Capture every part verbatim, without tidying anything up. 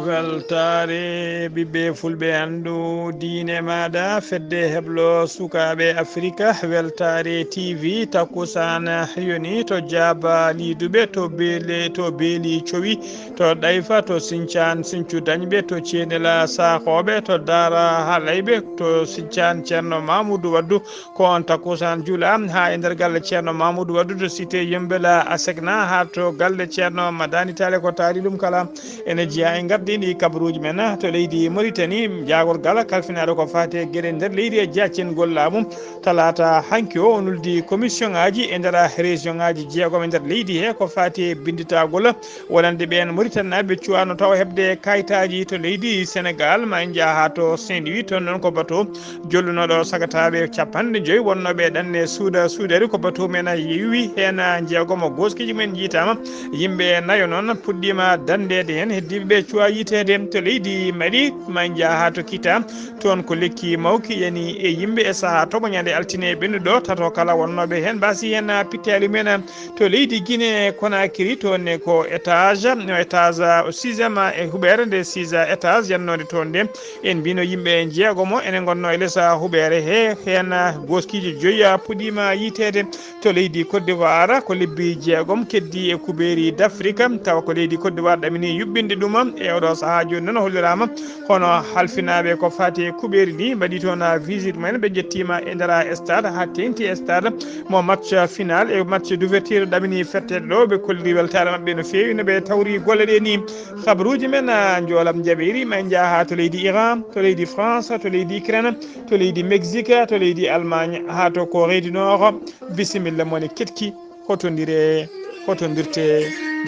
Weltaare ɓiɓɓe fulɓe, anndu diine maaɗa, fedde heblo sukaaɓe Afrika, Weltaare T V, takkusaan yoni to Jaaba Liiduɓe, to Beele, to Beeli Cowi, to Ɗayfa, to Sincaan Sincu Dañɓe, to Ceenela Saakooɓe, to Daara Halayɓe, to Sincaan Ceerno Mamudu Waddu, ko on takkusaan juula haa e nder galle Ceerno Mamudu Waddu to cité Yembela Asekna haa to galle Ceerno Madani Tale ko taali ɗum kala. Ene jeyaa e ngardiiɗi kabaruuji men to leydi Mauritanie, jaagorgal kalfinaaɗo ko faati e geɗe nder leydi e jaccingol laamu. Talaata hanki o, o nuldi commission ŋaaji e nder région ŋaaji jeegom e nder leydi he ko faati e binnditagol wonande ɓeen Mauritanie naaɓe cuwaano taw heɓde kayitaaji to leydi Sénégal. Ma en njaha haa to Saint-Louis, toon noon ko bato jollunooɗo sagataaɓe capanɗe joyi wonnooɓe ɗanne suuda suudeede, ko bato men yeewi heen jeegom, gooskiiji mumen njiytaama. Yimɓe nayo noon puɗɗiima danndeede heen, heddiiɓe ɓe cuwaa yiyteede to leydi Mali. Ma en njaha haa to Kita, toon ko lekki mawki yani e yimɓe e sahaa toɓo ñande altine ɓennuɗo, tato kala wonnooɓe heen mbaasi heen pittaali mumen to leydi Guinée Conakry. Toon ne ko étage, no étage o sixième e huɓeere nde six étage yannoode toon nde. En mbino yimɓe jeegomo ene ngonno e les huɓeere he, heen gooskiiji joyi puɗɗiima yiyteede to leydi Côte d'Ivoire. Ko lebbi jeegom keddi e kubeeri d'Afrique, tawa ko leydi Côte d'Ivoire ɗamini yuɓɓinde ɗum e oɗo sahaa. Jooni noon holliraama hono halfinaaɓe ko faati e kubeeri ndi mbaɗi toon visite mumen, ɓe ƴettiima e nder stade haa teeŋti e stade mo match final e match d'ouverture ɗamini fetteede ɗo. Ɓe kolli weltaare maɓɓe no feewi no ɓe tawri golle ɗe ni. Kabaruuji men, ah, njoolam jaɓeeri, ma en njaha haa to leydi Iran, to leydi France, to leydi Ukraine, to leydi Mexique, to leydi Allemagne, haa to Corée du Nord. Bisimilla moni ketki, hotondire, hotondirte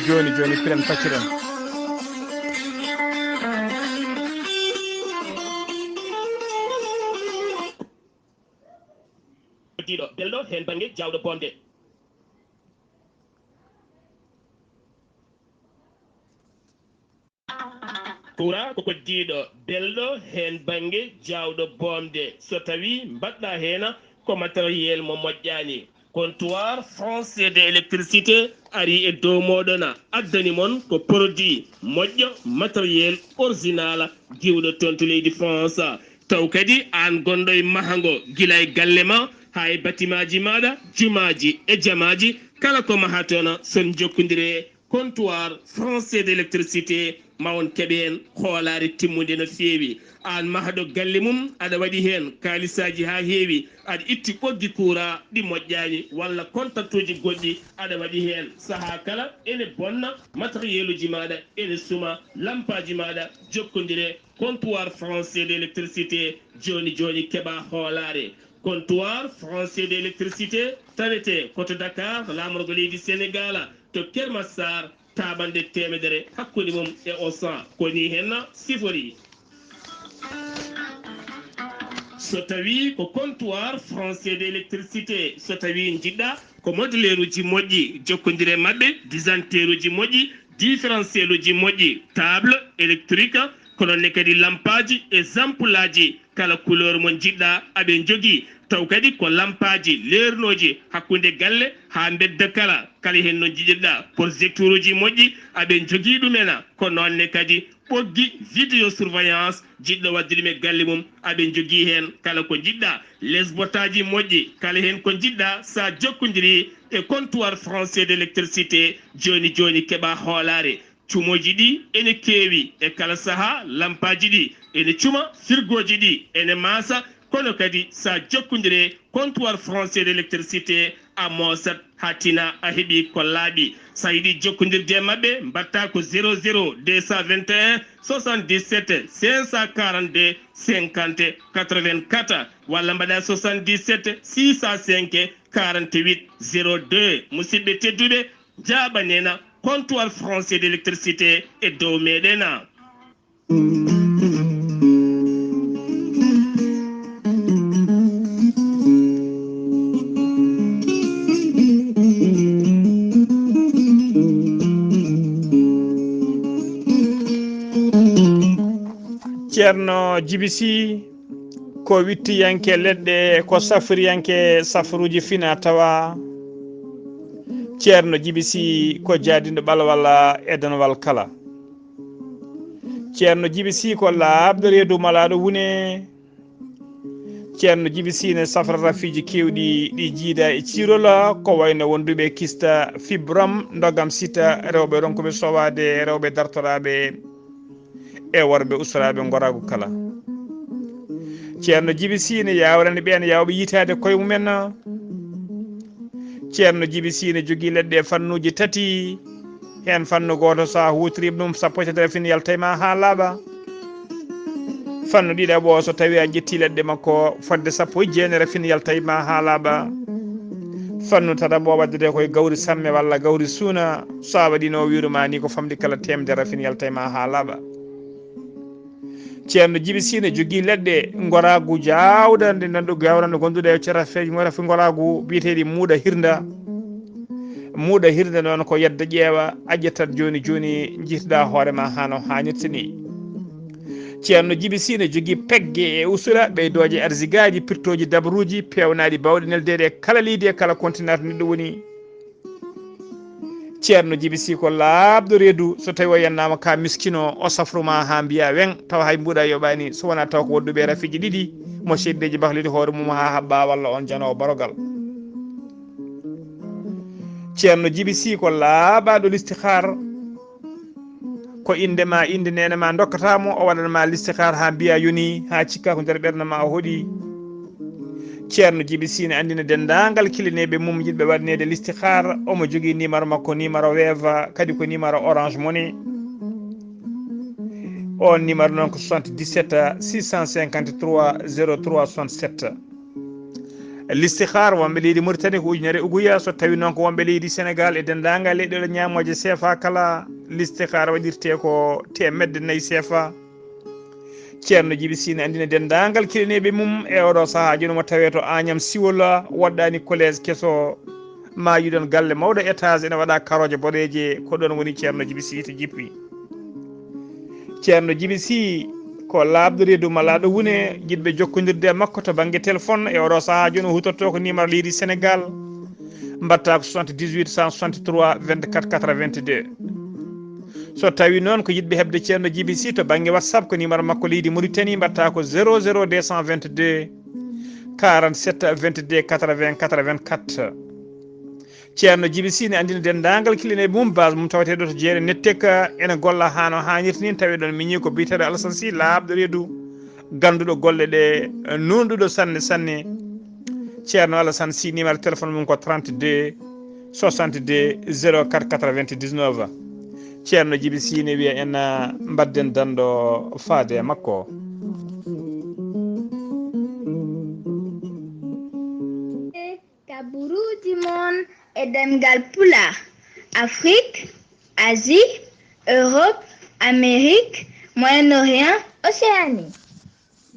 jooni jooni, piren pacciren. Diiɗo belɗo heen bannge jaawɗo boomde. Kura ko koddiiɗo belɗo heen bannge jaawɗo boomde. So tawii mbaɗɗa heen ko matériel mo moƴƴaani, comptoir français de électricité ari e dow mooɗon, addani mon ko produit moƴƴo, matériel original, giwɗo toon to leydi France. Taw kadi aan gonɗo e mahango gila e galle ma haa e batimaaji maaɗa, jumaaji e jamaaji, kala ko maha toon, son jokkondire comptoir français d'électricité, ma on keɓ heen hoolaare timmunde no feewi. Aan mahɗo galle mum, aɗa waɗi heen kaalisaaji haa heewi, aɗa itti ɓoggi kuuraa ɗi moƴƴaani, walla kontaktuuji goɗɗi aɗa waɗi heen. Sahaa kala ene bonna, matériel uji maaɗa ene suma, lampaaji maaɗa, jokkondire comptoir français d'électricité, jooni jooni keɓa hoolaare. Comptoir français d'électricité tawetee ko to Dakar, laamorgo leydi Sénégal, to Kermassar, taaɓannde teemedere hakkunde mum e Auchan. Ko nii heen siforii. So tawii ko comptoir français d'électricité, so tawii njiɗɗa ko modeleeruuji moƴƴi, jokkondire maɓɓe, disanteeruuji moƴƴi, différentiel uji moƴƴi, table électrique, ko noon ne kadi lampaaji e zampulaaji, kala couleur mo njiɗɗa aɓe njogii. Taw kadi ko lampaaji leernooji hakkunde galle haa mbedda kala, kala heen no njiɗirɗa. Projecteur uji moƴƴi aɓe njogii ɗum en, ko noon ne kadi ɓoggi vidéo surveillance, jiɗɗo waɗde ɗum e galle mum, aɓe njogii heen kala ko njiɗɗa. Les botaaji moƴƴi, kala heen ko njiɗɗa, sa jokkondirii e comptoir français d'électricité, jooni jooni keɓa hoolaare. Cumooji ɗi ene keewi e kala sahaa, lampaaji ɗi ene cuma, firgooji ɗi ene maasa, kono kadi sa jokkondire comptoir français d'électricité, a moosat haa tina a heɓi ko laaɓi. Sa yiɗi jokkondirde e maɓɓe, mbaɗta ko zéro zéro deux cent vingt et un soixante-dix-sept cinq cent quarante-deux cinquante quatre-vingt-quatre, walla mbaɗa soixante-dix-sept six cent cinq quarante-huit zéro deux. Musidɓe tedduɓe, njaaɓanena comptoir français d'électricité e dow meɗen. Ceerno Jibi Sy, ko wittiyanke leɗɗe, ko safriyanke safruuji fina tawa. Ceerno Jibi Sy ko jaadinɗo ɓalwal e danwal kala. Ceerno Jibi Sii ko laaɓɗo reedu malaaɗo wune. Ceerno Jibi Sii ne safra rafiiji keewɗi ɗi jiida e ciirola, ko wayno wonduɓe kista fibrom, ndogam sita, rewɓe ronkuɓe sowaade, rewɓe dartoraaɓe e worɓe ustoraaɓe ngoraagu kala. Ceerno Jibi Sii ne yaawrani ɓeen yaawɓe yitaade koye mumen. Ceerno Jibi Sii ne jogii leɗɗe fannuuji tati. Heen fannu gooto, so a huutorii ɗum, sappo e tati rafin yaltay ma haa laaɓa. Fannu ɗiɗaɓo, so tawii a ƴettii leɗɗe makko, fodde sappo e jeenayi rafin yaltay ma haa laaɓa. Fannu tataɓo waɗdete koye gawri samme walla gawri suuna, so a waɗiino wiiru ma ni ko famɗi kala teemedere rafin yaltay ma haa laaɓa. Ceerno Jibi Sii ne jogii leɗɗe ngoraagu jaawɗe, nde nanɗo gawrande gonduɗe e cera feeji mo rafi ngoraagu biyeteeɗi muuɗa hirnda. Muuɗa hirnda noon ko yedda ƴeewa, a ƴettat jooni jooni, njiytoɗaa hoore ma haa no haanirta ni. Ceerno Jibi Sii ne jogii pegge e usura, ɓeydooje arzigaaji, pirtooji dabaruuji, peewnaaɗi baawɗi neldeede e kala leydi e kala kontinent neɗɗo woni. Ceerno Jibi Sii ko laaɓɗo reedu, so tawii o yennaama ka miskino, o safru ma haa mbiya weŋ, tawa hay mbuuɗa yoɓaani, so wonaa taw ko waɗduɓe rafiiji ɗiɗi, mo seyɗineeji bahliti hoore mum haa haɓɓa walla on janoowo barogal. Ceerno Jibi Sii ko laaɓaaɗo listihaar, ko innde ma, innde neene ma ndokkata mo, o waɗan ma listihaar haa mbiya yoni, haa cikka ko nder ɓernde ma o hoɗi. Ceerno Jibi Sii ne anndina denndaangal kilineeɓe mum yiɗɓe waɗaneede listihaar, omo jogii numéro makko, numéro Wave, kadi ko numéro Orange Money. On numéro noon ko soixante-dix-sept six cent cinquante-trois zéro trois soixante-sept. Listihaar wonɓe leydi Mauritanie ko ujunere uguya, so tawii noon ko wonɓe leydi Sénégal e denndaangal leyɗeele ñaamooje C F A kala, listihaar waɗirtee ko teemedde nayi C F A. Ceerno Jibi Sii ne anndina denndaangal kilineeɓe mum e oɗo sahaa jooni mo tawee to Agnam Siwol, woɗɗaani collège keso, ma yiɗon galle mawɗo étage ene waɗa karooje boɗeeje, ko ɗoon woni Ceerno Jibi Sii to jippi. Ceerno Jibi Sii ko laaɓɗo reedu malaaɗo wune, yiɗɓe jokkondirde e makko to bannge téléphone e oɗo sahaa jooni o huutorto ko numéro leydi Sénégal, mbaɗta ko soixante-dix-huit cent soixante-trois vingt-quatre quatre-vingt-deux. So tawii noon ko yiɗɓe heɓde Ceerno Jibi Sii to bannge WhatsApp, ko numéro makko leydi Mauritanie, mbaɗta ko zéro zéro deux cent vingt-deux quarante-sept vingt-deux quatre-vingts quatre-vingt-quatre. Ceerno Jibi Sii ne anndina denndaangal kilineeɓe mum, base mum taweteeɗo to Jeere Nettek, ene golla haa no haanirta ni, tawi ɗon miñi ko biyeteeɗo Alasan Sii, laaɓɗo reedu, gannduɗo golle ɗe, nuunɗuɗo sanne sanne. Ceerno Alasan Sii, numéro téléphone mum ko trente-deux soixante-deux zéro quatre quatre-vingt-dix-neuf. Ceerno Jibi Sii ne wiya en, ah, mbadden danɗo faade e makko. Kaburuuji mon e ɗemngal Pulaar, Afrik, Asie, Europe, Amérique, Moyen-Orient, Océanie.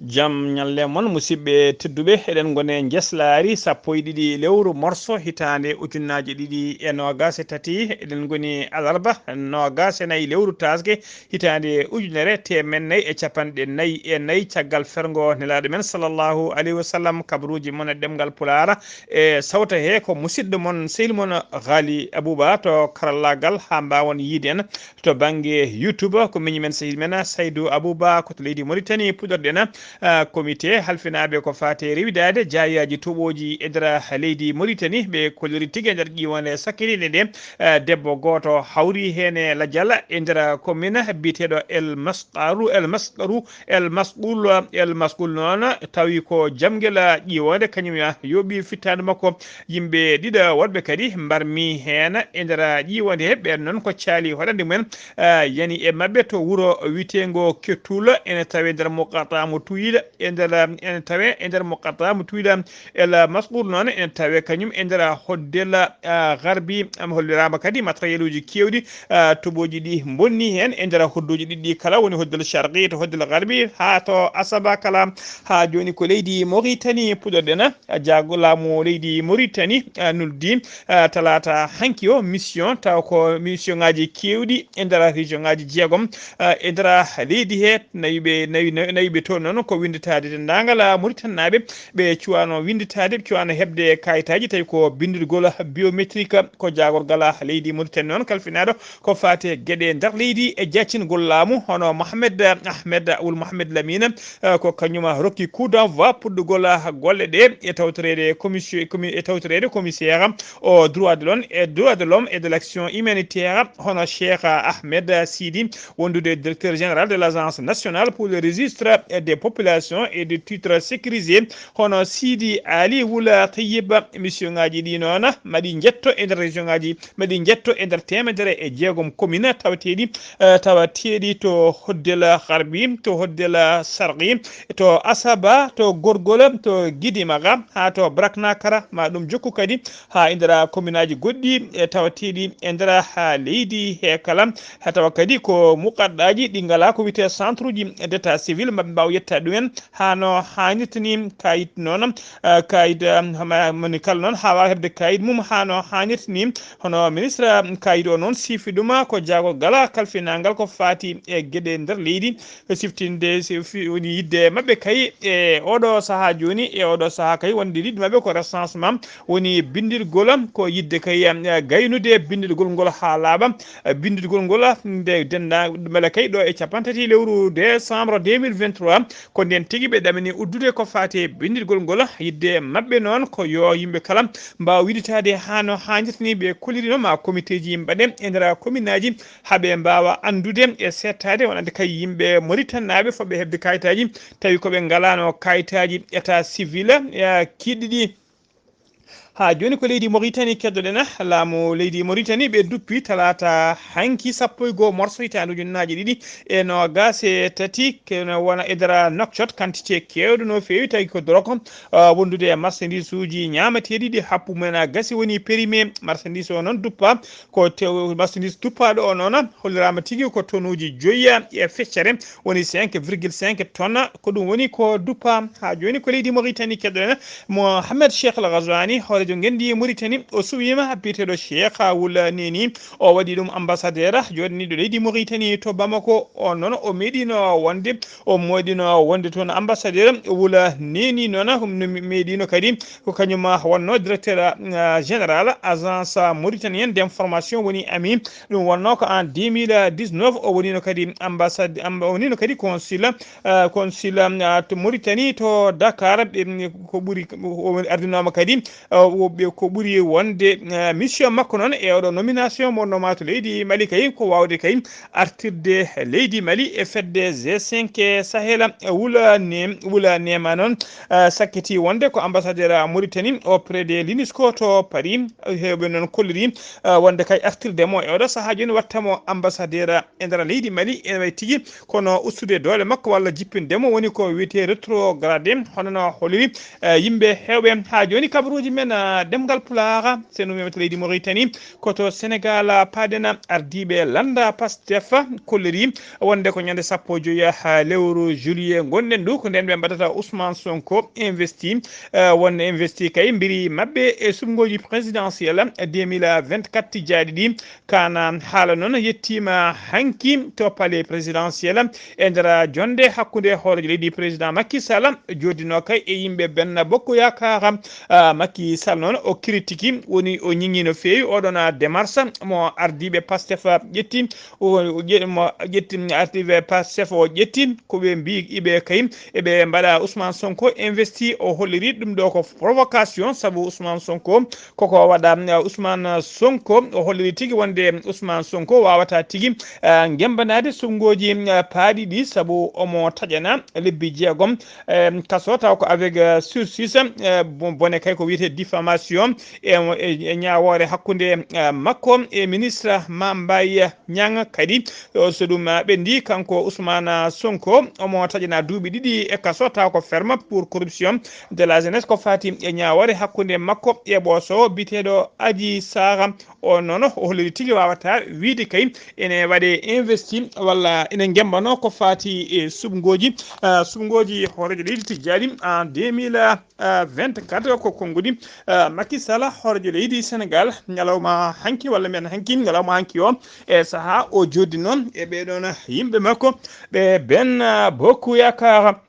Jam ñalle mon, musidɓe tedduɓe. Eɗen ngoni e njeslaari sappo e ɗiɗi lewru morso hitaande ujunnaaje ɗiɗi e noogaas e tati. Eɗen ngoni alarba noogaas e nayi lewru taaske hitaande ujunere teemeɗɗe nayi e capanɗe nayi e nayi caggal ferngo Nelaaɗo men sallallahu alayhi wa sallam. Kabaruuji mon e ɗemngal Pulaar e sawta he ko musidɗo mon, sehil mon Ghali Abouba to karallaagal, haa mbaawon yiide en to bannge YouTube. Ko miñi men, sehil men Saydou Abouba, ko to leydi Mauritanie puɗorɗen, ah, comité halfinaaɓe ko faati e rewidaade jaayaaji toɓooji e nder leydi Mauritanie. Ɓe kolliri tigi e nder ƴiiwannde sakkitiinde nde, ah, debbo gooto hawri heen e lajal e nder commune biyeteeɗo El Maskaru, El Maskaru, El Masqul, El Masqul noon tawi ko Jamngel ƴiiwannde, kañum ya yooɓi fittaandu makko. Yimɓe ɗiɗo woɗɓe kadi mbarmi heen e nder ƴiiwannde he. Ɓeen noon ko caali hoɗande mumen, ah, yani e maɓɓe to wuro wiyeteengo Kettul, ene tawe nder Muqataa mo Tuwiila, e nder, ene tawe e nder Muqataa mo Tuwiila. El Masqul noon ene tawe kañum e nder hoddel, ah, Garbi, am holliraama kadi matériel uji keewɗi, ah, toɓooji ɗi mbonni heen e nder hodduuji ɗiɗi kala, woni hoddel Sharqi to hoddel Garbi haa to Asaba kala. Haa jooni ko leydi Mauritanie puɗorɗen, ah, jaago laamu leydi Mauritanie, ah, nuldi, ah, talaata hanki o mission, taw ko mission ŋaaji keewɗi e nder région ŋaaji jeegom, ah, e nder leydi he, nawiɓe, nawi, nawi, nawiɓe toon noon ko winnditaade denndaangal Mauritanie naaɓe ɓe cuwaano winnditaade, ɓe cuwaano heɓde kayitaaji, tawi ko binndirgol biométrique. Ko jaagorgal leydi Mauritanie noon kalfinaaɗo ko faati e geɗe nder leydi e jaccingol laamu, hono Mohamed Ahmed Wul Mohamed Lamine, eh, ko kañum rokki coup d'envoi puɗɗugol golle ɗe e tawtoreede commission, commi-, e tawtoreede commissaire o droit de l'homme, e droit de l'homme et de l'action humanitaire, hono Cheikh Ahmed Sidi, wondude directeur général de l'Agence nationale pour le registre des populations et des titres sécurisés, hono Sidi Ali Wula Tayyib. Mission ngaji ɗi noon, maɗi njetto e nder région ngaji, maɗi njetto e nder teemedere e jeegom commune tawateeɗi, eh, tawateeɗi to Hoddel Harbi, to Hoddel Sarqi, to Asaba, to Gorgol, to Gidimaga, haa to Braknakara, ma ɗum jokku kadi haa e nder commune aji goɗɗi, e tawateeɗi e nder, haa leydi he kala, haa tawa kadi ko muqaddaji ɗi ngala ko wiyetee centre uji d'état civil, maɓe mbaawa yettaade ɗumen haa no haanirta ni. Kayit noon, eh, kayit, eh, ma-, moni kala noon haa waawa heɓde kayit mum haa no haanirta ni. Hono ministre, eh, kayit o noon siifi ɗum ko jaagorgal kalfinangal ko faati e geɗe nder leydi, e siftinde, si fi-, woni yidde maɓɓe kay e oɗo sahaa jooni, e oɗo sahaa kay wonde yidde maɓɓe ko recensement, woni binndirgol, ko yidde kay, eh, gaynude binndirgol ngol haa laaɓa. Eh, binndirgol ngol, eh, nde dennda-, mbele kay ɗo e cappanɗe tati lewru décembre deux mille vingt-trois, ko ndeen tigi ɓe ɗamini uddude ko faati e binndirgol ngol. Yidde maɓɓe noon ko yo yimɓe kala mbaaw winnditaade haa no haanirta ni. Ɓe kollirino ma komiteeji mbaɗe e nder kominaaji, haa ɓe mbaawa anndude e seettaade, wonande kay yimɓe Mauritanie naaɓe fotɓe heɓde kayitaaji, tawi ko ɓe ngalaano kayitaaji état civil, eh, kiiɗɗi ɗi. Haa jooni ko leydi Mauritanie keddoɗen. Laamu leydi Mauritanie ɓe duppi talaata hanki sappo e goo morso hitaande ujunnaaje ɗiɗi e noogaas e tati, kene wona e nder Nouakchott, quantité keewɗo no feewi, tawi ko dorog, ah, wondude e marchandise uji ñaamateeɗi ɗi happu mumen a gasi, woni périmé. Marchandise o noon duppa ko tew-, marchandise duppaaɗo o noon holliraama tigi ko tonuuji joyi e feccere, woni cinq virgule cinq tonnes. Ko ɗum woni ko duppa. Haa jooni ko leydi Mauritanie keddoɗen. Mohamed Cheikh Al Ghazouani, hooreejo ngenndi Mauritanie, o suwiima biyeteeɗo Cheikh Wula Neni. O waɗi ɗum ambassadeur jooɗaniiɗo leydi Mauritanie to Bamako. O noon o meeɗiino wonde, o meeɗiino wonde toon ambassadeur. Wula Neni noon no meeɗiino kadi ko kañum wonnoo directeur, ah, général agence mauritanienne d'information, woni ami. Ɗum wonnoo ko en deux mille dix-neuf, o woniino kadi ambassade, amba-, o woniino kadi consul, ah, consul, ah, to Mauritanie to Dakar. Ɓe, mm, ko ɓuri, o woni ardinooma kadi, ah, o ɓe, ko ɓuri wonde, ah, mission makko noon e oɗo nomination mo wonnoo ma to leydi Mali kay ko waawde kay artirde leydi Mali e fedde G cinq Sahel. Wula Ne-, Wula Nema noon, ah, sakkiti wonde ko ambassadeur Mauritanie auprès de l'UNESCO to Paris. Heewɓe noon kolliri, ah, wonde kay artirde mo e oɗo sahaa jooni watta mo ambassadeur e nder leydi Mali, ene wayi tigi kono ustude doole makko walla jippinde mo woni ko wiyetee rétrogradé, hono no holliri, eh, yimɓe heewɓe. Haa jooni kabaruuji men, ah, ɗemngal Pulaar, so en ummii to leydi Mauritanie, ko to Sénégal, ah, paaɗen. Ardiiɓe lannda Pastef kolliri wonde ko ñande sappo e joy, ah, lewru juillet ngonɗen ɗo, ko ndeen ɓe mbaɗata Ousmane Sonko investi, eh, wonde investi kay mbiri maɓɓe e suɓngooji présidentielle deux mille vingt-quatre tijjaaɗi ɗi. Kana haala noon yettiima hanki to palais présidentiel e nder jonde hakkunde hooreejo leydi président Macky Sall, jooɗiinoo kay e yimɓe Benno Bokk Yaakaar. Ah, Macky Sall noon o critiqué, woni o ñiŋi no feewi oɗon démarche mo ardiiɓe Pastef ƴetti, o, o ƴe-, mo ƴetti, ardiiɓe Pastef o ƴetti, ko ɓe mbii iɓe kay eɓe mbaɗa Ousmane Sonko investi. O holliri ɗum ɗo ko provocation, sabu Ousmane Sonko koko waɗa, uh, Ousmane Sonko, o holliri tigi wonde Ousmane Sonko wawata tigi, uh, ngembanaade suɓngooji, uh, paaɗi ɗi, sabu omo taƴana lebbi jeegom, um, kaso, taw ko avec, uh, sursis, uh, bo-, bone kay ko wiyetee diffamation e, e, e ñaawoore hakkunde, uh, makko e ministre Mame Mbaye Niang kadi. O, so ɗum, uh, ɓenndi, kanko Ousmane Sonko omo taƴana duuɓi ɗiɗi e kaso, taw ko ferme pour corruption de la jeunesse, ko faati e ñaawoore hakkunde makko e ɓooso biyeteeɗo Adji Sarr. O noon o holliri tigi wawata wiyde kay ene waɗe investi walla ene ngembano ko faati e suɓngooji, ah, suɓngooji hooreejo leydi tijjaaɗi en deux mille vingt-quatre. Ko konngudi, ah, Macky Sall, hooreejo leydi Sénégal, ñalawma hanki walla mbiyen hanki, ñalawma hanki o, e sahaa o jooɗiinoo e ɓee ɗoon yimɓe makko ɓe Benno Bokk Yaakaar.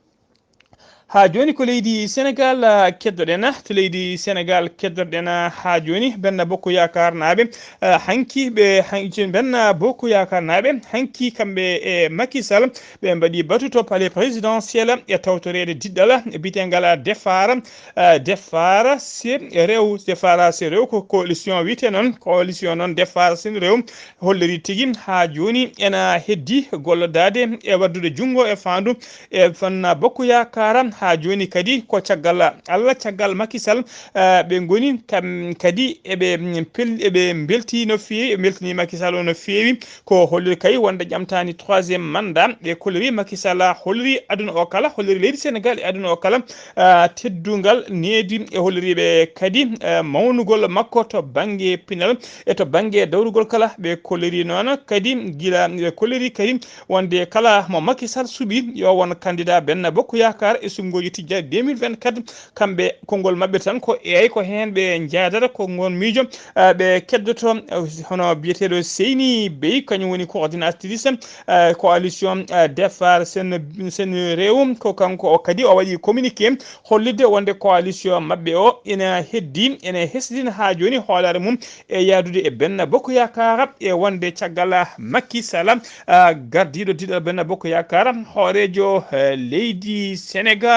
Haa jooni ko leydi Senegaal, ah, keddoɗen. To leydi Senegaal keddoɗen, ah, haa jooni, Benno Bokk Yaakaar naaɓe, ah, hanki ɓe, han-, Benno Bokk Yaakaar naaɓe hanki kamɓe e Macky Sall, ɓe mbaɗi batu to palais présidentiel e tawtoreede diɗɗal biyeteegal Defar, ah, Defar se rew, Defar se rew ko coalition wiyetee noon, coalition noon Defar se rew holliri tigi haa jooni ena heddi gollodaade e waddude junngo e faandu e Benno Bokk Yaakaar. Haa jooni kadi ko caggal Allah, caggal Macky Sall, eh, ɓe ngoni kam kadi eɓe, mm, pel-, eɓe mbelti no feewi, ɓe mbeltini Macky Sall no feewi. Ko holliri kay wonde ƴamtaani troisième mandat. Ɓe kolliri Macky Sall, holliri aduna o kala, holliri leydi Senegaal e aduna o kala, eh, teddungal needi, e holliri ɓe kadi, eh, mawnugol makko to bannge pinal e to bannge dawrugol kala. Ɓe kolliri noon kadi gila, ɓe kolliri kadi wonde kala mo Macky Sall suɓi yo won candidat Benno Bokk Yaakaar e suɓngooji tijjaaɗi deux mille vingt-quatre. Kamɓe konngol maɓɓe tan ko eey ko heen ɓe njaadata, ko ngoon miijo, ah, ɓe keddoto, ah, hono biyeteeɗo Seyni Bey, kañum woni coordinatrice, ah, coalition, ah, Defar Sen, Sen Rew. Ko kanko o kadi o waɗi communiqué hollitde wonde coalition maɓɓe o ina heddi, ina hesɗitina haa jooni hoolaare mum e yahdude e Benno Bokk Yaakaar e wonde caggal Macky Sall, ah, gardiiɗo diɗɗal Benno Bokk Yaakaar, hooreejo, eh, leydi Senegaal.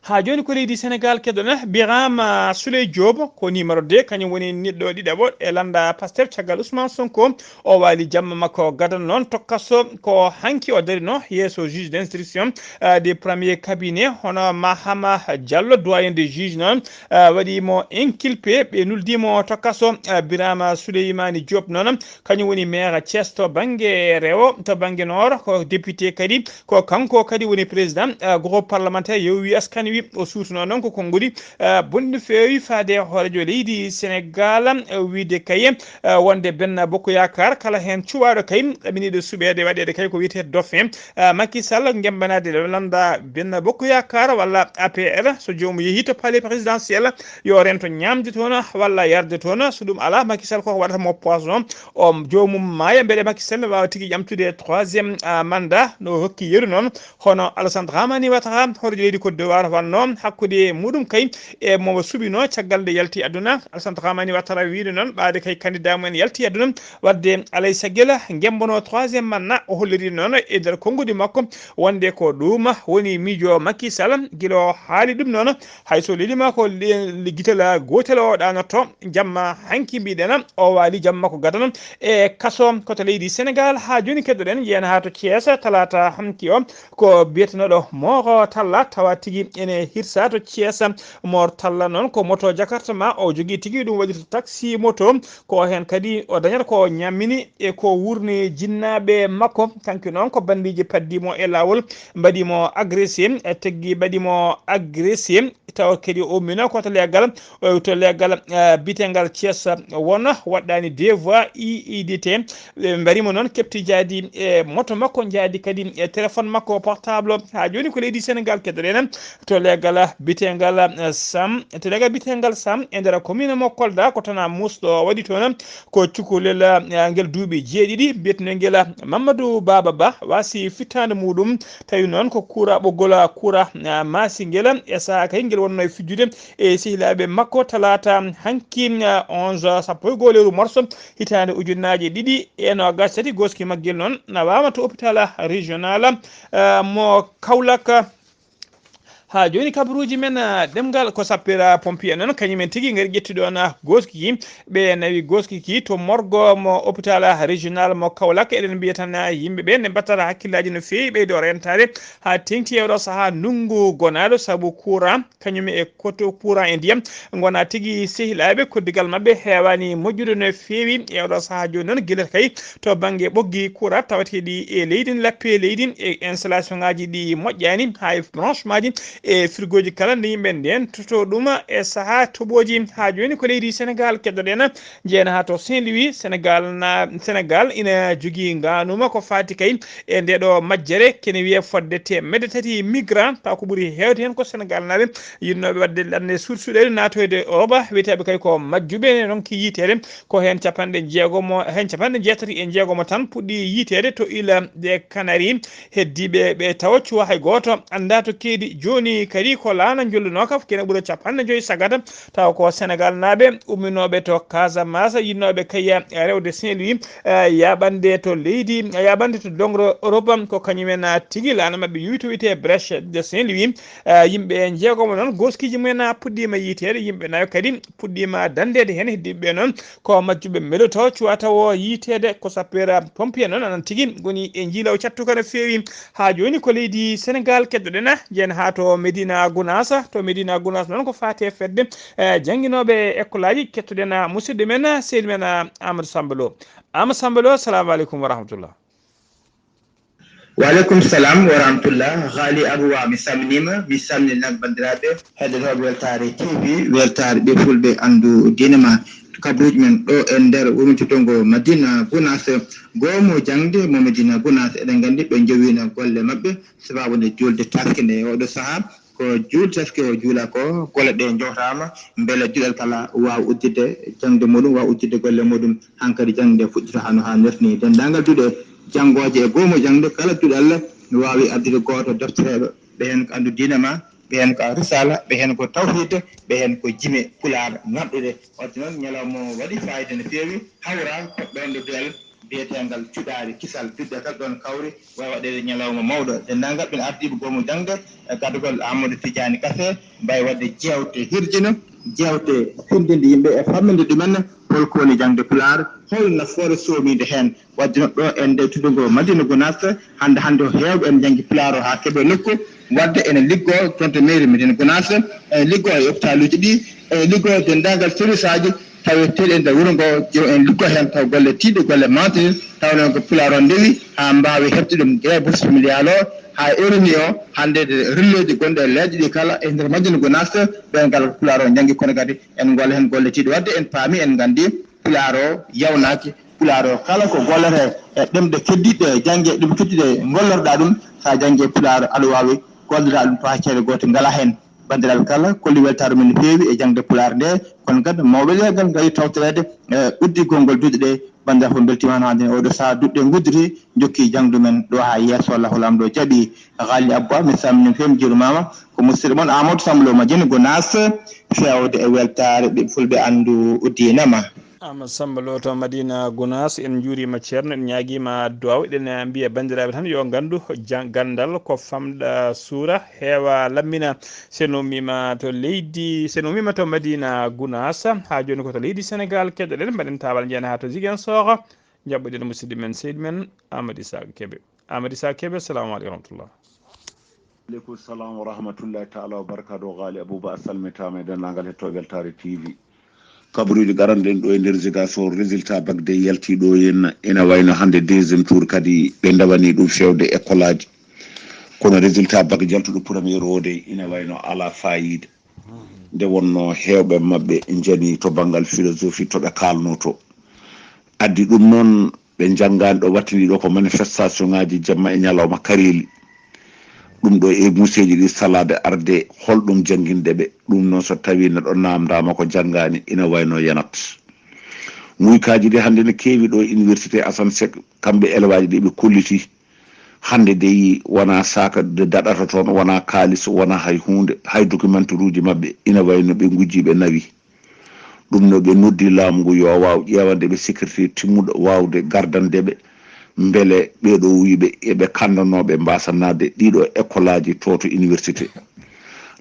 Haa jooni ko leydi Senegaal keddoɗen. Birama Souleye Diop ko numéro deux, kañum woni neɗɗo ɗiɗaɓo e lannda Pastef caggal Ousmane Sonko. O waali jamma makko gadano noon to kaso. Ko hanki o darino yeeso juge d'instruction, ah, de premier cabinet, hono Mahama Diallo, doyen des juges noon, ah, waɗi mo inculpé, ɓe nuldi mo to kaso. Ah, Birama Souleymani Diop noon, kañum woni maire Thiès to bannge rewo, to bannge noor, ko député kadi, ko kanko kadi woni président, ah, groupe parlementaire Yewwi Askan Wi. O suutunoo noon ko konngudi, ah, bonɗi no feewi faade hooreejo leydi Senegaal, ah, wiide kay, ah, wonde Benno Bokk Yaakaar kala heen cuɓaaɗo kay, ɓe njiɗi suɓeede waɗeede kay ko wiyetee dauphin, ah, Macky Sall, gemmbanaade lannda Benno Bokk Yaakaar walla A P R. So joomum yehii to palais présidentiel, yo rento ñaamde toon walla yarde toon. So ɗum alaa, Macky Sall koko waɗata mo poison, o joomum maaya, mbele Macky Sall ne waawa tigi ƴamtude troisième, ah, mandat no hokki yeru noon. Hono Alassane Dramane Ouattara, hooreejo leydi Côte d'Ivoire, wannoo hakkunde muɗum kay e mo suɓinoo caggal nde yalti aduna. Alassane Dramane Ouattara wiide noon, ɓaade kay candidat mum en yalti aduna, wadde alay saggela ngembono troisième mandat. O holliri noon e nder konngudi makko wonde ko ɗum woni miijo Macky Sall. Gila o haali ɗum noon, hay so lelima ko le-, le-, gitel gootel o ɗaanotto. Jamma hanki mbiɗen o waali jamma ko gadano e kaso ko to leydi Senegaal. Haa jooni keddoɗen, njeyen haa to Thiès, talaata hanki o, ko biyetenooɗo Moro Talla, tawa tigi ene hirsa to Thiès. Moro Talla noon ko moto Jakarta ma o jogii tigi, ɗum waɗirta taxi moto. Ko heen kadi o dañata ko ñammini e ko wuurni jinnaaɓe makko. Kanko noon ko banndiiji paddi mo e laawol, mbaɗi mo agressé, e teggi mbaɗi mo agressé. Tawa kadi o ummino ko to leegal, o to leegal, eh, biyeteegal Thiès won waɗɗaani deux voies I I D T. Ɓe mbari mo noon, keɓti jaadi e moto makko, jaadi kadi e téléphone makko portable. Haa jooni ko leydi Senegaal keddoɗen to leegal biyeteegal, eh, Sam, to leegal biyeteegal Sam e nder commune mo Kolda, ko tana musɗo waɗi toon. Ko cukalel, eh, ngel duuɓi jeeɗiɗi, biyeteeɗo ngel Mamadou Baba Ba, waasi fittaande muɗum. Tawi noon ko kuura, ɓoggol kuura, ah, maasi ngel e sahaa kay ngel wonno e fijjude e sehilaaɓe makko. Talaata hanki, ah, onze, sappo e goo lewru morso, hitaande ujunnaaje ɗiɗi e noogaas tati, gooski maggel noon nawaama to hôpital régional, ah, mo Kaolack. Haa jooni kabaruuji men, ah, ɗemngal ko sapeur pompier noon, kañum en tigi ngari ƴetti ɗoon, ah, gooski ki. Ɓe nawi gooski ki to morgo mo hôpital régional mo Kaolack. Eɗen mbiya tan, ah, yimɓe ɓe nde mbattata hakkillaaji no feewi ɓeydo rentaade haa teŋti e oɗo sahaa ndunngu gonaaɗo sabu courant, kañum e koto courant e ndiyam ngona tigi sehilaaɓe, koddigal maɓɓe heewaani moƴƴude no feewi e oɗo sahaa jooni noon. Gila kay to bannge ɓoggi courant tawateeɗi e leydi, lappe leydi e installation ngaji ɗi moƴƴaani, hay branchement ji e firgooji kala nde yimɓe ndentoto ɗum e sahaa toɓooji. Haa jooni ko leydi Senegaal keddoɗen, njeena haa to Saint-Louis. Senegaal na, Senegaal ina jogii ngaanuma ko faati kay e nde ɗo majjere, kene wiyee fodde teemedde tati migrant, taw ko ɓuri heewde heen ko Senegaal naaɓe yiɗnooɓe waɗde lannde suuɗ-suuɗeede naatoyde Europe, wiyeteeɓe kay ko majjuɓe ronki yiiteede. Ko heen capanɗe jeegomo, heen capanɗe jeetati e jeegomo tan puɗɗi yiiteede to Île des Canaries. Heddiiɓe ɓe tawa cuwa hay gooto anndaa to keedi. Jooni kadi ko laana njollunoka, kene ɓura capanɗe joyi sagata, tawa ko Senegaal naaɓe umminooɓe to Casamance, yiɗnooɓe kay rewde Saint-Louis, eh, yaaɓande to leydi, yaaɓande to dongro Europe, ko kañumen, ah, tigi laana maɓɓe yuwi to wiyetee Brèche de Saint-Louis. Eh, yimɓe jeegomo noon, gooskiiji mumen, ah, puɗɗiima yiiteede, yimɓe nayo kadi puɗɗiima danndeede heen. Heddiiɓe ɓe noon ko majjuɓe meloto, cuwa tawo yiiteede. Ko sapeur pompier noon anan tigi ngoni e njiilaw cattuka no feewi. Haa jooni ko leydi Senegaal keddoɗen, njeyen haa to Medina Gunaas. To Medina Gunaas noon ko faati e fedde, eh, jannginooɓe ekkolaaji. Kettoɗen, ah, musidɗo men, sehil men, ah, Amadou Samba Lo. Amadou Samba Lo, assalamu aleykum wa rahmatullah. Wa aleykum salam wa rahmatullah. Haali Abou Wa, mi salminiima, mi salmini nak banndiraaɓe heɗotooɓe Weltaare T V, Weltaare ɓe fulɓe anndu diine ma. Kabaruuji men ɗo e nder wuurtugol Madina Gunaas, goomu jaŋde mo Madina Gunaas. Eɗen nganndi ɓe njowiino golle maɓɓe, sabaabu nde juulde taskinde e oɗo sahaa. Ko juulde taskinde o juula ko, golle ɗe njowtaama, mbele duɗal kala waawa udditde jaŋde muɗum, waawa udditde golle muɗum. Hankadi jaŋde fuɗɗita hano haanirta ni. Denndaangal duɗe janngooje e goomu jaŋde, kala duɗal waawi addude gooto deftereeɗo. Ɓe heen ko anndu diine ma, ɓe heen ko risala, ɓe heen ko tawhid, ɓe heen ko jime pulaar ŋarɗuɗe. Wadde noon, ñalawma o waɗi faayida no feewi, hawra ko ɗoon ɗo duɗal biyeteengal Cuɗaari Kisal, duɗe kala ɗoon kawri, waawi waɗeede ñalawma mawɗo. Denndaangal ɓeen ardiiɓe goomu jaŋde e gardagol Amadou Tidiani Kase, mbaawi waɗde jeewte hirjino, jeewte fenndinde yimɓe e famminde ɗumen hol ko woni jaŋde pulaar, hol nafoore soomiinde heen. Wadde noon ɗo e nder tuddungo Madina Gunaas, hannde hannde o heewɓe ene njanngi pulaar o haa keɓe nokku. Wadde ene liggoo toon to mairie Madina Gunaas, ene liggoo e hôpitaluuji ɗi, ene liggoo e denndaangal service aji taweteeɗi e nder wuro ngo, joom en liggoo heen taw golle tiiɗɗe, golle mawɗe, taw noon ko pulaar o ndewi haa mbaawi heɓde ɗum e bourse familiale o, haa ewrini o hannde e relooji gonɗi e leƴƴi ɗi kala e nder Madina Gunaas, ɓeen kala ko pulaar o njanngi, kono kadi en ngolla heen golle tiiɗɗe. Wadde en paami, en nganndi pulaar o yawnaaki, pulaar o kala ko gollata e ɗemɗe keddiiɗe e jannge ɗum keddiiɗe ngollorɗaa ɗum, so a janngii pulaar aɗa waawi gollirde ɗum to haa ceede goote ngalaa heen. Banndiraaɓe kala, kolli weltaare mum no feewi e jaŋde pulaar nde, kono kadi mawɓe leegal ngari tawtoreede, e, udditgol ngol duɗe ɗe. Banndiraaɓe fof mbeltiima hano hannde oɗo sahaa duɗe ɗe ngudditi, jokki jaŋde men ɗo haa yeeso, Allahu Laamɗo jaɓi. Haali Abba, mi salmini feem, juurimaama. Ko musidɗo mon Amadou Samba Lo Madina Gunaas, feewde e weltaare ɓiɓɓe fulɓe anndu diina ma. Amadou Samba Lo to Madina Gunaas, en njuuriima ceerno, en ñaagiima duwaaw, eɗen mbiya banndiraaɓe tan yo nganndu jan-, ganndal ko famɗa suura, heewa lammina. Sen ummiima to leydi, sen ummiima to Madina Gunaas, haa jooni ko to leydi Senegaal keddoɗen, mbaɗen taawal njeyen haa to Ziguinchor, njaɓɓoɗen musidɗo men, seydi men, Amadou Issa Kébé. Amadou Issa Kébé, assalamu aleykum wa rahmatullah. Aleykum salam wa rahmatullahi taala wa barakatuh. Haali Abouba, a salmitaama e denndaangal hettooɓe Weltaare T V. Kabaruuji garanɗen ɗo e nder Ziguinchor, résultat bac de yalti ɗo henna, ina wayno hannde deuxième tour kadi ɓe ndewani ɗum feewde école aji. Kono résultat bac jaltuɗo premier o de ina wayno alaa faayiida. Nde wonnoo heewɓe maɓɓe njani to banngal philosophie to ɓe kaalnoo to. Addi ɗum noon, ɓe njanngaani ɗo, wattini ɗo ko manifestation ŋaaji jamma e ñalawma, kareeli. Ɗum ɗo e museeji ɗi salaade arde, holɗum jannginɗe ɓe? Ɗum noon, so tawii neɗɗo naamndaama ko janngaani, ina wayno yanat. Nguykaaji ɗi hannde ne keewi ɗo e université Assane Seck, kamɓe elewaaji ɗi ɓe kolliti. Hannde dey wonaa saaka de daɗata toon, wonaa kaalis, wonaa hay huunde, hay documenteruuji maɓɓe ina wayno ɓe ngujji, ɓe nawi. Ɗum no ɓe noddi laamu ngu yo waaw ƴeewande ɓe sécurité timmuɗo waawde gardande ɓe, mbele ɓeeɗo wuyɓe eɓe kanndanoo ɓe mbaasa naatde ɗiɗo école aji to to université.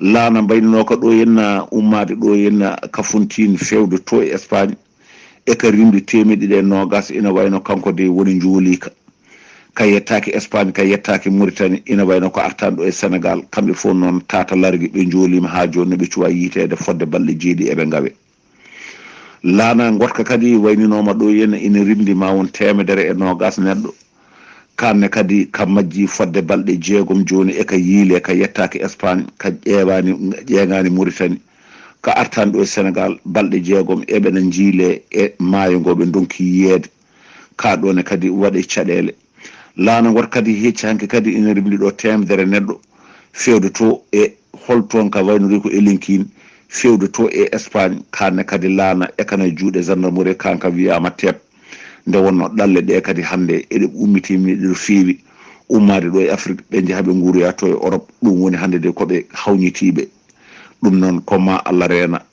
Laana mbayninooka ɗo henna, ummaade ɗo henna Kafountine feewde to e Espagne, e ka rimɗi teemeɗɗe ɗiɗi e noogas, ina wayno kanko de woni njooliika. Ka yettaaki Espagne, ka yettaaki Mauritanie, ina wayno ko artan ɗo e Senegal. Kamɓe fof noon, tata largi, ɓe njooliima haa jooni, ɓe cuwa yiiteede fodde balɗe jeeɗi eɓe ngawe. Laana ngotka kadi wayninooma ɗo henna, ina rimɗi ma won teemedere e noogas neɗɗo. Kanne kadi ka majji fodde balɗe jeegom jooni e ka yiile ka yettaaki Espagne, ka ƴeewaani, ƴeeŋaani Mauritanie. Ka artaani ɗo e Senegal, balɗe jeegom eɓe na njiile e maayo ngo ɓe ndonki yiyeede. Ka ɗo ne kadi waɗi caɗeele. Laana ngota kadi hecci hanki kadi ina rimndi ɗo teemedere neɗɗo fewdoto e hol toon ka waynori ko e Linkin, fewdoto e Espagne, kanne kadi laana e kana juuɗe gendarmerie kanka wiyaama teep. Nde wonno ɗalle ɗe kadi hannde eɗe ummitii miiɗe ɗo feewi, ummaade ɗo e Afrique, ɓe njaha ɓe nguuroya to e Europe. Ɗum woni hannde de ko ɓe hawnitiiɓe. Ɗum noon ko ma Allah reena.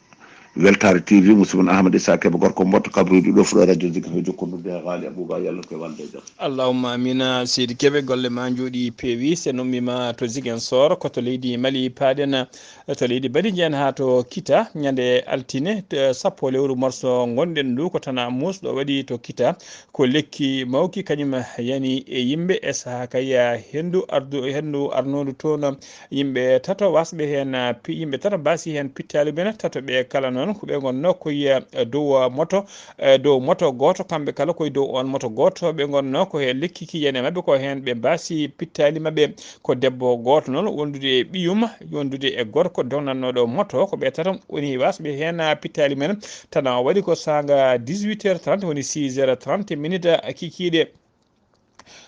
Weltaare T V, musidɗo mon Ahmad Issa Kebe, gorko mboɗo kabruuji ɗo fuɗo radio Zikir he jokkondirde e Ghali Abouba, yalla ko e walde e jam. Allahumma amina. Seydi Kebe, golle ma njooɗi peewi. Sen ummiima to Ziguinchor, ko to leydi Mali paaɗen, to leydi Badi njeyen haa to Kita, ñande altine, eh, sappo lewru morso ngonɗen ndu, ko tana muus ɗo waɗi to Kita. Ko lekki mawki, kañum yani e yimɓe e sahaa kay, eh, henndu ardu, henndu arnondu toon. Yimɓe tato wasɓe heen, ah, pi-, yimɓe tato mbasi heen pittaali men, tato ɓe kala noon ko ɓe ngonno ko yiya, eh, dow, ah, moto, eh, dow moto gooto, kamɓe kala koye dow oon moto gooto ɓe ngonno. Ko he lekki ki yani e maɓɓe ko heen ɓe mbasi pittaali maɓɓe. Ko debbo gooto noon wondude e ɓiyum, wondude e gorko dognannooɗo moto, ko ɓe tato woni wasɓe heen, ah, pittaali men. Tana o waɗi ko saanga dix-huit heures trente, woni six heures trente minutes, ah, kikiiɗe.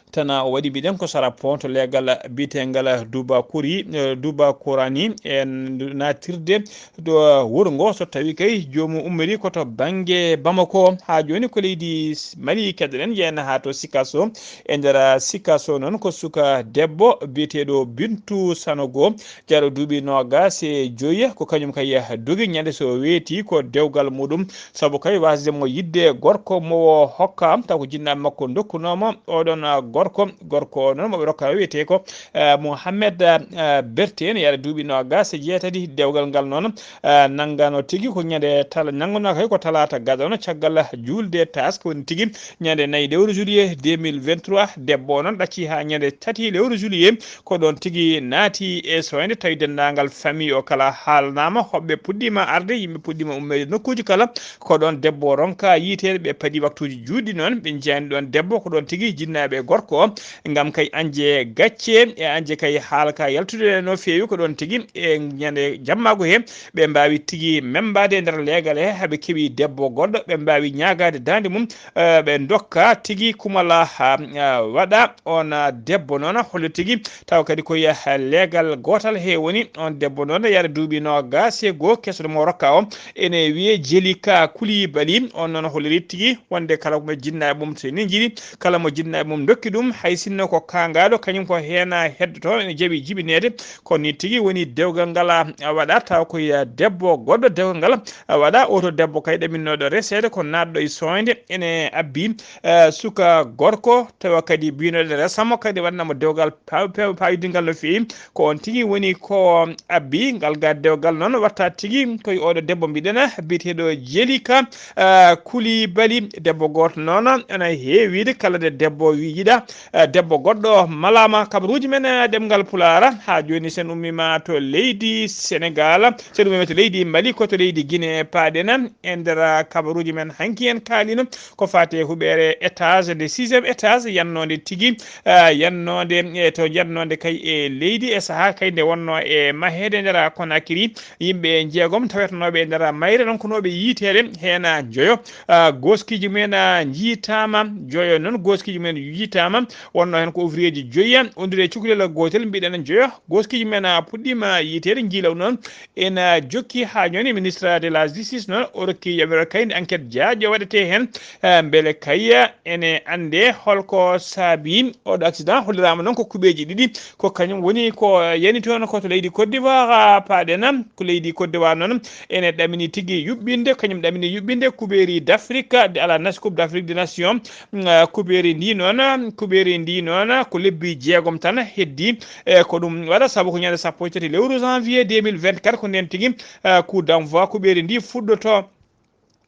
Tana o waɗi, mbiɗen ko sara pont leegal biyetengal Duba Kuri, eh, Duba Kurani, e natirde to wuro ngo, so tawi kay joomum ummori ko to bannge Bamako. Haa jooni ko leydi Mali keɗoɗen, yeena haa to Sikaso. E nder Sikaso noon ko suka debbo biyeteeɗo Bintu Sanogo, jaro duuɓi noogas e joyi, ko kañum kay dogi ñande so weeti ko dewgal muɗum. Sabu kay wasde mo yidde gorko mo o hokka, taw ko jinnaaɓe makko ndokkunoo mo oɗon, ah, gorko. Gorko o noon mo ɓe rokka wiyetee ko, ah, Mohamed, ah, Bertin, yara duuɓi noogas e jeetati. Dewgal ngal noon, ah, nanngano tigi ko ñande tala-, nannganoo kay ko talaata gadano caggal juulde taske, woni tigi ñande nayi lewru juillet deux mille vingt-trois. Debbo o noon ɗacci haa ñande tati lewru juillet. Ko ɗoon tigi naati e soyde, tawi denndaangal famille o kala haalanaama, hoɓɓe puɗɗiima arde, yimɓe puɗɗiima ummeede nokkuuji kala. Ko ɗoon debbo o ronka yiiteede, ɓe paɗi waktuuji juutɗi noon, ɓe njiyani ɗoon debbo, ko ɗoon tigi jinnaaɓe e gorko o, ngam kay añde gacce, e añde kay haala ka yaltude no feewi, ko ɗoon tigi e ñande jammaagu he, ɓe mbaawi tigi memmbaade e nder leegal he, haa ɓe keɓi debbo goɗɗo, ɓe mbaawi ñaagaade daande mum, eh, ɓe ndokka tigi kumala, ah, ah, waɗa. On, ah, debbo noon holli tigi, taw kadi ko, ah, leegal gootal he woni. On debbo noon yara duuɓi noogas e goo, keso mo rokka o ene wiyee Jelika Kulibali. On noon holliri tigi wonde kala mo jinnaaɓe mum so ni njiɗi, kala mo jinnaaɓe mum ndokki ɗum, hay sinno ko kaangaaɗo, kañum ko heen heddoto, ene jaɓi jibineede. Kono ni tigi woni dewgal ngal, ah, waɗa, taw ko, ah, debbo goɗɗo dewgal ngal, ah, waɗa. Oto debbo kay ɗaminnoɗo reseede ko naatɗo e soyde, ene abbi, eh, suka gorko, tawa kadi biinoɗen resamo kadi waɗnamo dewgal pa-, pa-, payidingal no feewi. Ko on tigi woni ko abbi ngal ga dewgal noon. Watta tigi koye oɗo debbo mbiɗen biyeteɗo Jelika, eh, Kulibali. Debbo goto noon ene heewide kala nde debbo wi yiɗa, eh, debbo goɗɗo malama. Kabaruji men, eh, ɗemngal Pulaar, ha joni sen ummima to leydi Senegal, sen ummima to leydi Mali, ko to leydi Guinée paaɗen e nder, eh, kabaruji men. Hanki en kaalino ko fate huɓere étage, nde sixième étage yannode tigi, eh, yannode, eh, to yannode kay e leydi e saaha kay nde wonno e mahede nder Conakry. Yimɓe jeegom tawetenoɓe e nder mayre ronkunoɓe yiiteede, heen joyo, ah, goskiji mumen, ah, jiitaama. Joyo noon goskiji mumen jiitaama. Wonno heen ko ouvrier ji joyi, wondude e cukalel gootel, mbiɗen joyo goskiji mumen, ah, puɗɗiima yiiteede. Njiilaw noon ena jokki haa jooni. Ministre de la justice noon o rokki yamiroore kaydi enquête jaajo waɗete heen, ah, mbele kay ene annde holko saabi oɗo accident. Holliraama noon ko kuɓeeji ɗiɗi, ko kañum woni ko yani toon ko to leydi Côte d'Ivoire, ah, paaɗen. Ko leydi Côte d'Ivoire noon ene ɗamini tigi yuɓɓinde, kañum ɗamini yuɓɓinde kuɓeeri d'Afrique, de ala nas-, Coupe d'Afrique des Nations. Mm, ah, kuɓeeri ndi noon, kuɓeeri ndi noon ko lebbi jeegom tan heddi. E ko ɗum waɗa sabu ko ñande sappo e tati lewru janvier deux mille vingt-quatre, ko ndeen tigi, ah, coup d'envoi kuɓeeri ndi fuɗɗoto.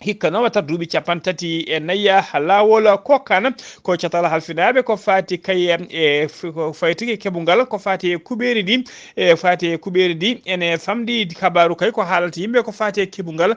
hikka noon watta duuɓi capanɗe tati e nayi laawol kokkana ko catal halfinaaɓe ko faati kay e ko fayti e keɓungal ko faati e kuɓeeri ndi e faati e kuɓeeri ndi ene famɗi kabaaru kay ko haalata yimɓe ko faati e keɓungal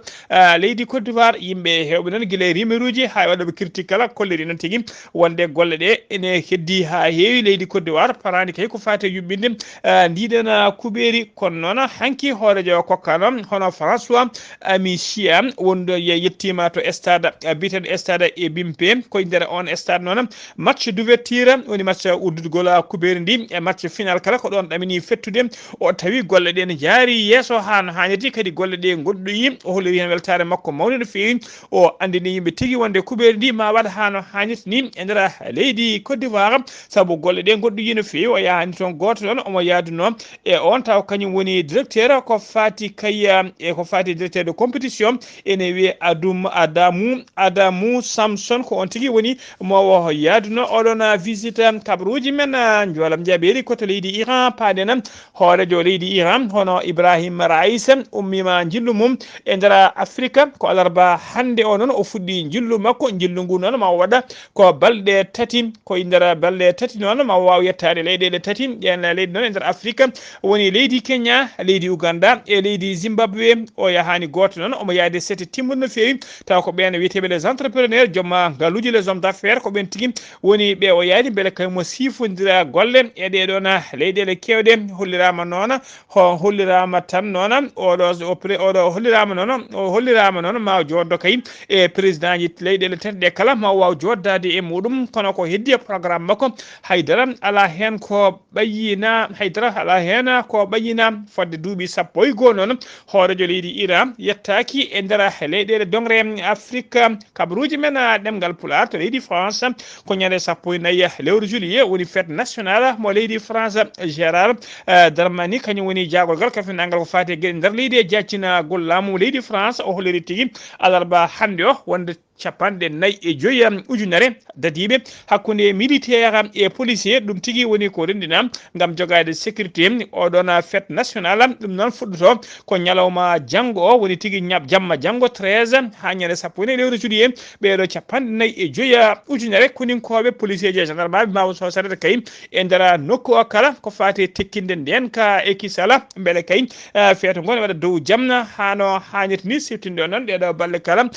leydi Côte d'Ivoire. Yimɓe heewɓe noon gila e rimeruuji haa e waɗooɓe critique kala kolliri noon tigi wonde golle ɗe ene heddi haa heewi leydi Côte d'Ivoire paraani kay ko faati e yuɓɓinde ndiɗen kuɓeeri. Kono noon hanki hoorejo kokkano hono François Amicia wonɗo yettiima to stade biyeteeɗo stade e Bimpe. Koye nder on stade noon match d'ouverture woni match udditgol kuɓeeri ndi e match final kala ko ɗoon ɗamini fettude. O tawi golle ɗe ne njaari yeeso haa no haanirti kadi golle ɗe ngoɗɗoyi. O holliri heen weltaare makko mawnde no feewi. O anndini yimɓe tigi wonde kuɓeeri ndi ma waɗ haa no haanirti ni e nder leydi Côte d'Ivoire sabu golle ɗe ngoɗɗoyi no feewi. O yahani toon gooto ɗoon omo yahdunoo e on taw kañum woni directeur ko faati kay e ko faati directeur de compétition ene wiyee Adum Adamu Adamu Samson ko on tigi woni mo o yaaduno oɗon visite kabaruuji men. Njoolam jaɓeeri ko to leydi Iran paaɗen hoorejo leydi Iran hono Ibrahim Raisi ummiima njillu mum e nder Afrika ko alarba hannde o noon o fuɗɗi njillu makko. Njillu ngu noon ma o waɗa ko balɗe tati ko e nder balɗe tati noon ma o waaw yettaade leyɗeele tati ɗeen leyɗe noon e nder Afrika woni leydi Kenya leydi Uganda e leydi Zimbabwe. O yahaani gooto noon omo yahde sete timmude no feewi taw ko ɓeen wiyeteeɓe les entrepreneurs joom ngalluuji les hommes d'affaires ko ɓeen tigi woni ɓe o yaadi mbele kay mo siifondira golle e ɗee ɗoon leyɗeele keewɗe. Holliraama noon ho holliraama tan noon oɗo oɗo holliraama noon o holliraama noon ma o jooɗo kay e président ji leyɗeele tati ɗe kala ma o waaw jooɗdaade e muɗum kono ko heddi e programme makko haydara alaa heen ko ɓayyina haydara alaa heen ko ɓayyina. Fodde duuɓi sappo e goo noon hoorejo leydi Iran yettaaki e nder leyɗeele doŋre Afrique. Kabaruuji men ɗemngal Pulaar to leydi France ko ñande sappo e nayi lewru juillet woni fête nationale mo leydi France. Gérard Darmanin kañum woni jaagorgal kafinaangal ko faati e geɗe nder leydi e jaaccinagol laamu leydi France o holliri tigi alarba hannde o wonde capanɗe nayi e joyi ujunere dadiiɓe hakkunde militaire e policier ɗum tigi woni ko renndina ngam jogaade sécurité oɗon fête nationale. Ɗum noon fuɗɗoto ko ñalawma janngo o woni tigi ñab jamma janngo treize haa ñande sappo e nayi lewru juillet ɓeeɗo capanɗe nayi e joyi ujunere koninkooɓe policier ji e gendarmeɓe mawo sosarede kay e nder nokku o kala ko faati e tekkinde nden ka e kisala mbele kay feeto ngo ne waɗa dow jamna hano haanirta ni siftinɗo noon ɗeɗo balle kala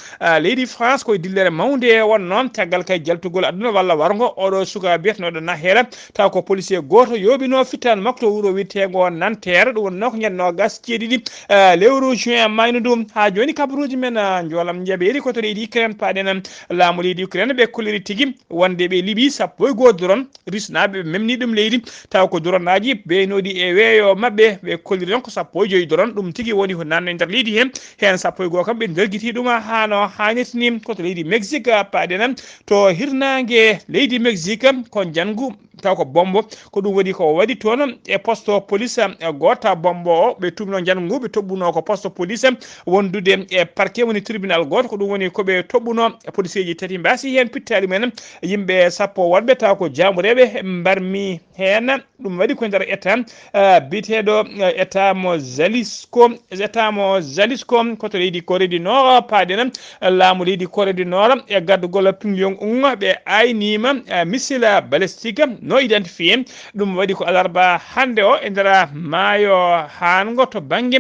leydi France koye dillere mawnde wonno caggal kay jaltugol aduna walla wargo oɗo suka biyetenoɗo Nahela taw ko policier goto yooɓino fittan makko to wuro wiyetego Nanterre ɗum wonno ko ñande nogas jeeɗiɗi lewru juin mayno ɗum ha joni kabaruji men jolam jaɓeeri ko to leydi Ukraine paɗen laamu leydi Ukraine ɓe kolliri tigi wonde ɓe liɓi sappo e goho drone Rusnaaɓe ɓe memni ɗum leydi taw ko dronaji beynoɗi e weeyo maɓɓe ɓe kolliri noon ko sappo e joyi drone ɗum tigi woni ko nanno e nder leydi he heen sappo e goo kam ɓe ndergiti ɗum hano hanirta ni ko to leydi Mexique paɗen to hirnange leydi Mexique ko njanngu taw ko bombo ko ɗum waɗi ko waɗi toon e poste police goota bombo o ɓe tubno njanngu ngu ɓe toɓɓuno ko poste police wondude e parquet woni tribunal goto ko ɗum woni ko ɓe toɓɓuno policeji tati mbasi heen pittali men yimɓe sappo wonɓe taw ko jamureɓe mbarmi heen ɗum waɗi ko nder état biteɗo état mo Jalisco état mo Jalisco ko to leydi Corée du Nord paɗen laamu leydi Corée du Nord e gaddugol Pyongyang ɓe aynima missile balistique non identifié ɗum waɗi ko alarba hannde o e nder maayo hango to bangge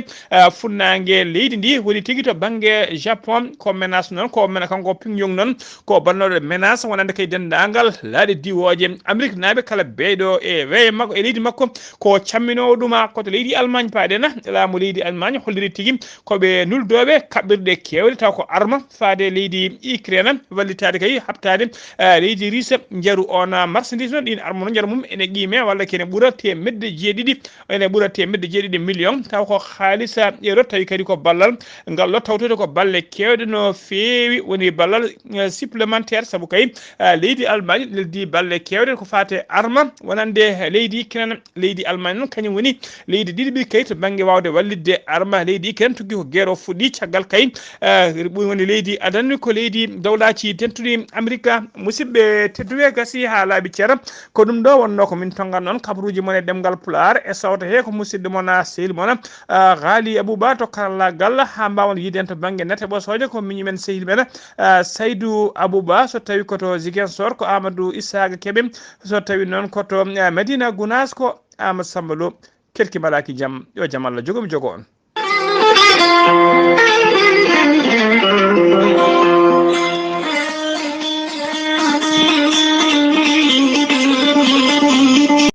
funnange leydi ndi woni tigi to bangge Japon ko menace noon ko mena kanko Pyongyang noon ko bannoɗo menace wonande kay denndaangal laaɗe diwooje Amérique naaɓe kala beyɗo e weeyo makko e leydi makko ko camminowo ɗuma ko to leydi Allemagne paɗen laamu leydi Allemagne holliri tigi ko ɓe nuldoɓe kaɓɓirɗe kewɗe taw ko arma faade leydi Ukraine wallitade kay habtade leydi Russe njaru on marchandise noon ɗin arma no njaru mum ene qime walla kene ɓura temedde jeeɗiɗi ene ɓura temedde jeeɗiɗi million taw ko haalisa euro tawi kadi ko ballal ngal ɗo tawtude ko balle kewɗe no feewi woni ballal supplémentaire sabu kay leydi Allemagne neldi balle kewɗe ko fate arma wonande leydi Ukraine leydi Allemagne noon kañum woni leydi ɗiɗi ɓi kay to banggue wawde wallitde arma leydi Ukraine tuggi ko guerre o fuɗɗi caggal kay ɓuri woni leydi adani ko leydi Leydi Dawlaaji Dentuɗi Amerika. Musidɓe tedduɓe, gasi haa laaɓi cer. Ko ɗum ɗo wonno ko min tongan noon kabaruuji mon e ɗemngal Pulaar, e sawto he ko musidɗo mon, a, sehil mon, a, Ghali Abouba to karallaagal, haa mbaawen yiiden to bannge nate ɓosooje ko miñi men sehil men, a, Saydou Abouba, so tawi ko to Ziguinchor ko Amadou Issaga Kébé, so tawi noon ko to, a, Medina Gounass ko Amadou Samba Lo. Kelki malaaki jam, yo jam Allah jogo mi jogo on.